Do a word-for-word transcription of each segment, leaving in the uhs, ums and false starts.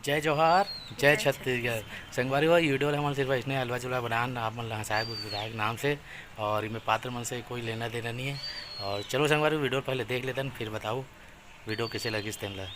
जय जोहार, जय छत्तीसगढ़। संगवारी हो, ये video ल हमन सिर्फ अइसने अलवा चुलवा बनान, आप मन ल हंसाए गुदगुदाए के नाम से, और इमे पात्र मन से कोई लेना देना नहीं है। और चलो संगवारी, video ल पहले देख लेतन, फिर बताओ video कैसे लगिस तेन ल।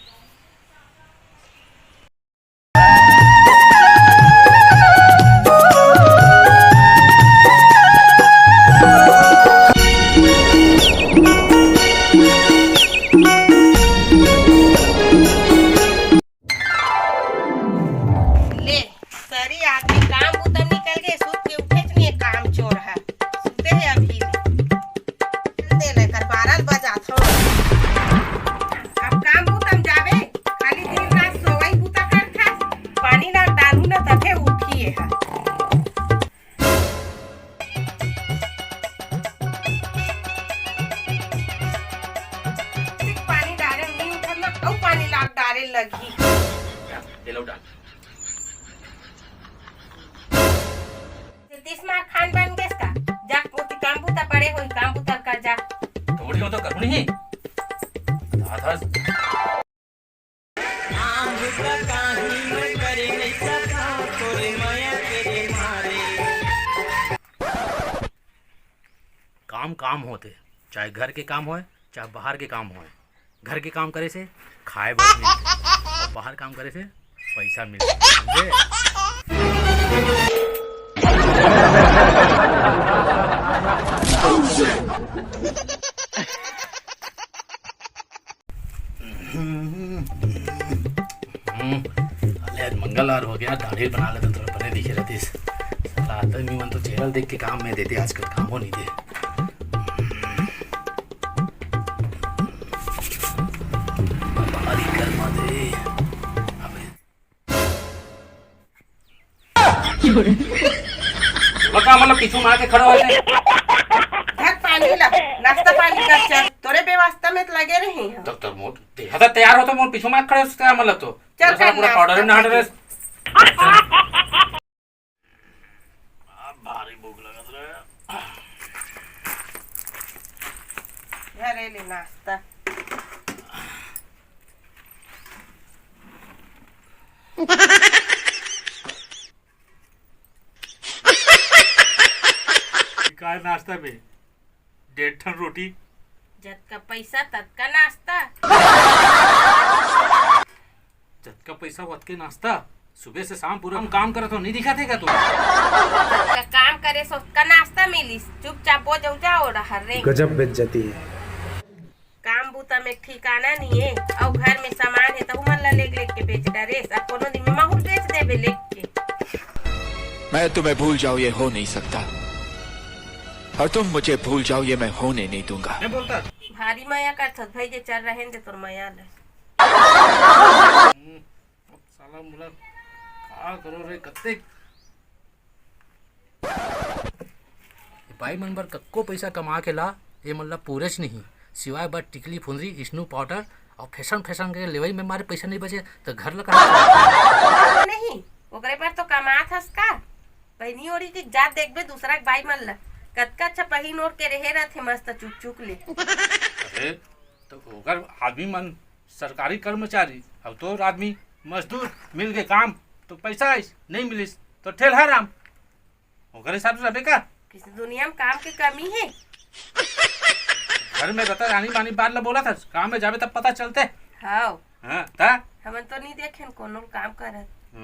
ले, सरी आदमी काम बुता निकल गे, सुत के उठेच नहीं है, काम चोर है, सुते है अभी भी। दे ले कर बारह बजात हो। अब काम बुता म जाबे, खाली दिन रात सोवई बुता करथस। पानी ना डालू ना तभे उठिए है। पानी डारे नहीं उठल ना, अउ पानी लाग डारे लगी। ये लो डाल। तीस मार खान बन गेस का? जा, ओती काम बुता पड़े होई, काम बुता कर जा। थोड़ी हो तो करूँ नहीं। आधा काम काम होथे, चाहे घर के काम होय, चाहे बाहर के काम होय। घर के काम करे से खाए बर मिलथे, और बाहर काम करे से पैसा मिलथे, समझे? हम्म, अरे आज मंगलवार हो गया, दाढ़ी बना लेते थोड़ा बने दिखे रहतीस। साला आदमी मन तो चेहरा देख के काम में देते, आजकल काम हो नहीं दे। भारी कर्मा दे। अबे बका, मतलब, पीछू मार के खड़ा हो जाए। धर पानी ला, नाश्ता पानी कर, चल। तोरे बेवास्ता में तो लगे रही हम। तब तो मोर देहा था तैयार हो तो मोर पीछू मार के खड़े हो सकता है, मतलब, तो चल, पूरा कर पूरा नाश्ता पाउडर ना हटे पानी। रे। भारी भूख लगत रहे। घरे ले नाश्ता। काय नाश्ता में डेढ़ ठन रोटी। जतका पैसा ततका नाश्ता। जतका पैसा वतके नाश्ता। सुबह से शाम पूरा हम काम करत हो, नहीं दिखा देगा तू? जतका काम करे सो ओतका नाश्ता मिलिस। चुपचाप वो जाऊ जाओ रहा रे। गजब बेइज्जती है। काम बूता में ठिकाना नहीं है, अउ घर में सामान है तो मन ला लेग लेग के बेच डरेस, अब कोनो दिन में माहुर बेच देबे लेग के। मैं तुम्हें भूल जाऊं, ये हो नहीं सकता, और तुम मुझे भूल जाओ, ये मैं होने नहीं दूंगा। मैं बोलता। भारी मया करथस भाई, जे चल रहेन दे तोर मया ले। हम्म, साला मुला का करो रे, कत्ते ए बाई मन बर कक्को पइसा कमा के ला, ए मन ला पूरेच नहीं। सिवाय बर टिकली फुंदरी, स्नू पाउडर अउ फैशन फैशन के लेवई में मारे पइसा नहीं बचे, त घर ला कहाँ? नहीं, ओकरे बर तो कमात हस का? पहिनी ओढ़ी के जात देखबे दूसरा के बाई मन ला, कतका अच्छा पहिन ओढ़ के रहे रहथे मस्त चुक चुक ले। अरे, तो ओकर आदमी मन सरकारी कर्मचारी, अउ तोर आदमी मजदूर, मिल के काम तो पैसा आइस, नहीं मिलिस तो ठेलहा राम। ओकर हिसाब से रबे का? किसी दुनिया में काम के कमी है? घर में रहता रानी मानी बात ला बोला था, काम में जाबे तब पता चलते। हाँ। हाँ, ता? हमन तो नहीं देखेन कोनो काम करत। ओ,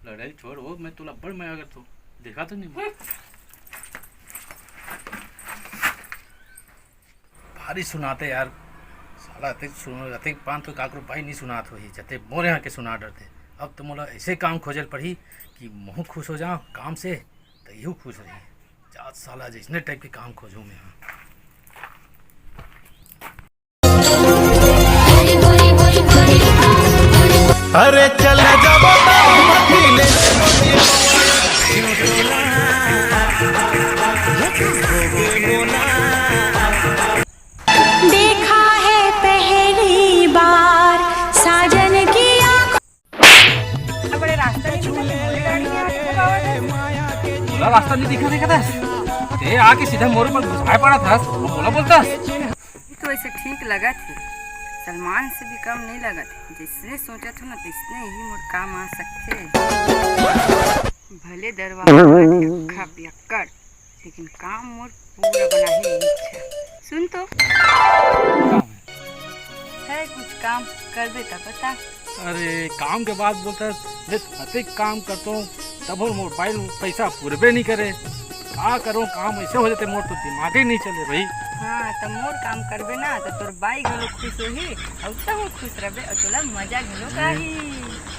लड़ाई छोड़, वो मैं तुला बड़ मया करथो, देखा तो नहीं मैं। हम्म। भारी सुनाते यार, साला अतेक सुन-, अतेक पान तो काकरो बाई नहीं सुनात होही, जते मोर यहाँ के सुना डरते। अब तो मोला ऐसे काम खोजे ल पड़ही कि महू खुश हो जाऊँ काम से, त इहू खुश रही। जात साला जैसने टाइप के काम खोजूँ मैं यहाँ। अरे चल जब देखा है पहली बार साजन की आँखों। बड़े रास्ता नहीं दिखा, बड़े गाड़ी आ रही है, बाबा। पूरा रास्ता नहीं दिखा, देखा था? ए, आके सीधा मोर ऊपर घुसाए पड़ा था, वो बोला बोलता। ये तो ऐसे ठीक लगा थी। सलमान से भी कम नहीं लगत हे। जइसने सोचत हो ना, तइसने ही मोर काम आ सकथे। भले दरवाजा बंद, अक्खा पियक्कड़, लेकिन काम मोर पूरा बनाही इच्छा। सुन तो, काम है। है कुछ काम, करबे त बता। अरे, काम के बात बोलता है, मैं अतेक काम करता हूँ, तब मोर बाई पैसा पुरबे नहीं करे। का करूँ, काम ऐसे हो जाते, मोर तो दिमाग ही नहीं चले भाई। हाँ, त मोर काम करबे ना, त तोर बाई घलो खुश होही, अउ तहूँ खुश रहबे, अउ तोला मजा घलो आही।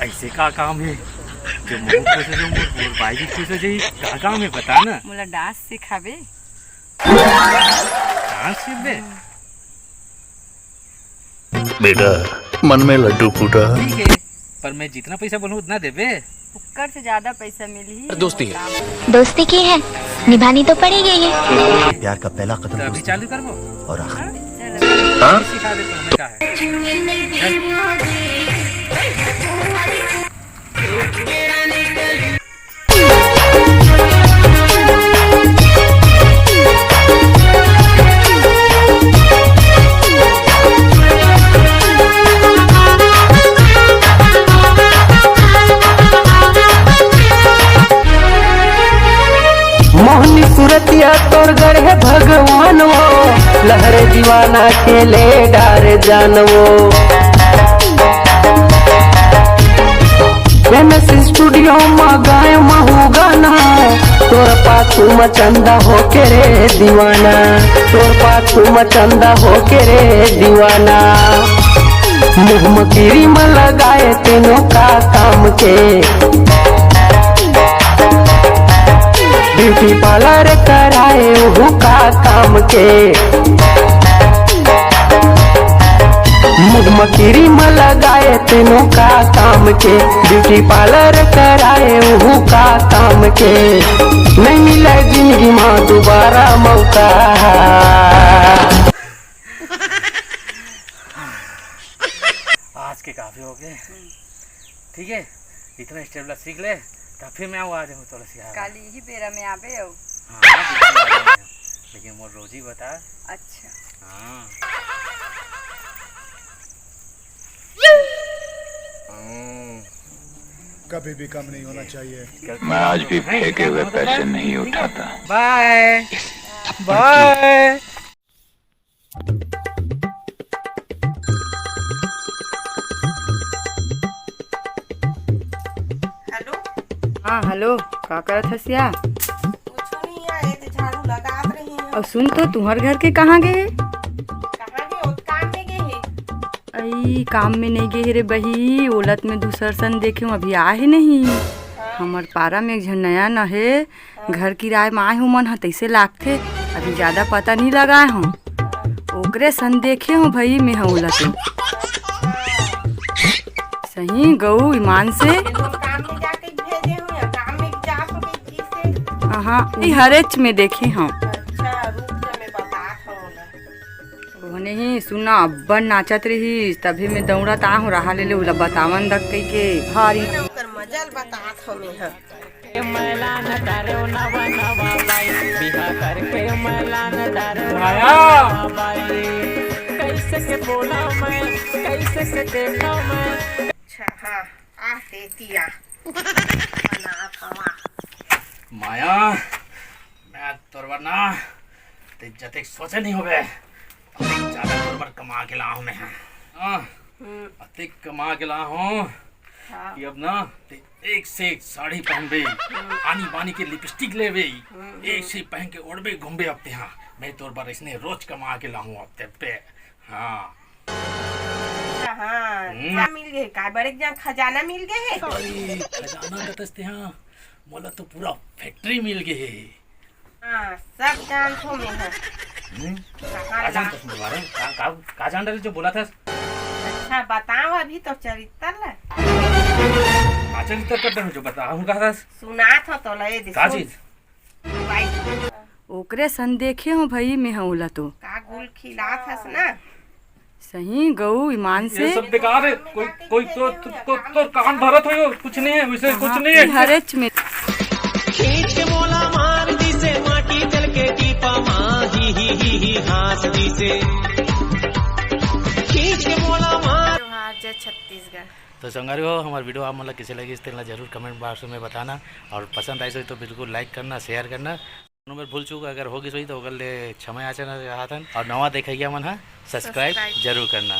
ऐसे का काम है जो मोर खुश हो जाऊँ, मोर, मोर बाई भी खुश हो जाही? का काम है, बता ना। मोला डांस सिखाबे? डांस सीखबे? बेटा, मन में लड्डू फूटा। ठीक है, पर मैं जितना पैसा बोलूँ, उतना देबे। ओकर से ज्यादा पैसा मिलही। दोस्ती है। दोस्ती की है, निभानी तो पड़ेगी ही। प्यार का पहला कदम तो अभी दोस्ती चालू करबो? और आखिरी। हाँ? चलो। हाँ? सिखा देता हूँ मैं, क्या है? चल। मोहनी सुरतिया तोर गढ़े भगवान वो, लहरे दीवाना के ले डारे जान वो। एमएस स्टूडियो मा गाय महू गाना, तोर पाछू मा चंदा होके रे दीवाना, तोर पाछू मा चंदा होके रे दीवाना। मुँह मा क्रीम लगाए तीनों का काम के, ब्यूटी पार्लर कराए उहू का काम के। मुँह मा क्रीम लगाए तीनों का काम के, ब्यूटी पार्लर कराए उहू का काम के। नहीं मिले जिंदगी मा दोबारा मौका। आज के काफी हो गए। ठीक है, इतना स्टेप ला सीख ले, तब फिर मैं आऊँ, आ जाऊँ तोला सिखाए। काली ही बेरा में आबे हो। हाँ, बिल्कुल आ जाऊँ मैं। लेकिन मोर रोजी बता। अच्छा। हाँ। हम्म। कभी भी कम नहीं होना चाहिए। मैं आज भी फेंके हुए पैसे नहीं उठाता। बाय। बाय। हेलो। हाँ, हेलो, का करत हस या? कुछु नहीं यार, ये तो झाड़ू लगात रही हूँ। अउ सुन तो, तुम्हर घर के कहाँ गे हे? कहाँ गे? वो काम में गे हे। अई, काम में नहीं गे हे रे बही, ओला त मैं दूसर सन देखे हूँ, अभी आ हे नहीं। हाँ। हमर पारा में एक झन नया न हे, घर किराए म आए हे ओमन ह, तइसे लागथे। अभी जादा पता नइ लगाए हंव, ओकरे सन देखे हंव भई मेंह ओला तो। सही गऊ ईमान से। काम में जाके भेजे हंव या काम में जा सके जी से? हाँ, ई हरेच में देखे हंव। अच्छा, रुक जा, मैं बतात हंव ओला। ओहने ही सुना, अब्बड़ नाचत रहिस, तभी मैं दौड़त आहूँ, रहा ले ले ओला बतावन दक कहिके। भारी ओकर मजा ल बतात हंव मेंह। मैला न डारेव नवा नवा बाई, बिहा करके मैला न डारेव माया। नवा नवा बाई। कैसे के बोला मैं, कैसे के देखा मैं। अच्छा, हाँ, आ तेतिया। बना खवा। माया, मैं तोर बर ना, ते जतेक सोचे नहीं होबे, अतेक ज्यादा तोर बर कमा के लाहूं मैं। हाँ, हम्म। अतेक कमा के लाहूं हाँ। कि अब ना ते एक से एक साड़ी पहनबे, हम्म। आनी बानी के लिपस्टिक लेबे, हम्म, एक से पहन के ओढ़बे घूमबे अब ते। हाँ, मैं तोर बर इसने रोज कमा के लाहूं अब ते पे। हाँ। हाँ, हम्म। का मिल गे? का बड़े जान खजाना मिल गे हे? अरे, खजाना कतस ते हाँ, मोला तो पूरा फैक्ट्री मिल गे हे। हाँ, सब जानथों मेंह। हम्म? कहाँ का ला- जानथस मोर बारे में? का, का, का जान डरे जो बोलत हस? अच्छा, बताओ अभी तो चरित्र ला। का चरित्र कर डरे जो बताओ, हम कहा था? सुनात हंव तोला, ये दे, का सुन। चीज? भाई। ओकरे सन देखे हंव भई मेंह ओला तो। का गुल खिलात हस ना? सही गऊ ईमान से। ये सब बेकार है। कोई, कोई तो, तो, तो, तो कान भरत हो, कुछ नहीं है, वैसे कुछ हाँ, नहीं है। हरेच में। खींच के मोला मार दिसे, माटी तेल के टीपा मा, ही, ही, ही, ही, हाँस दिसे। खींच के मोला जय छत्तीसगढ़। तो संगवारी हो, हमर video आप मन ला कइसे लगिस, तेन ला जरूर comment box में बताना, और पसंद आइस होही तो बिल्कुल like करना, share करना। कोनो मेर भूल चूक अगर हो गिस होही तो ओकर ले क्षमा याचना चाहत हन, और नवा देखइया मन ह subscribe Subscribe। जरूर करना।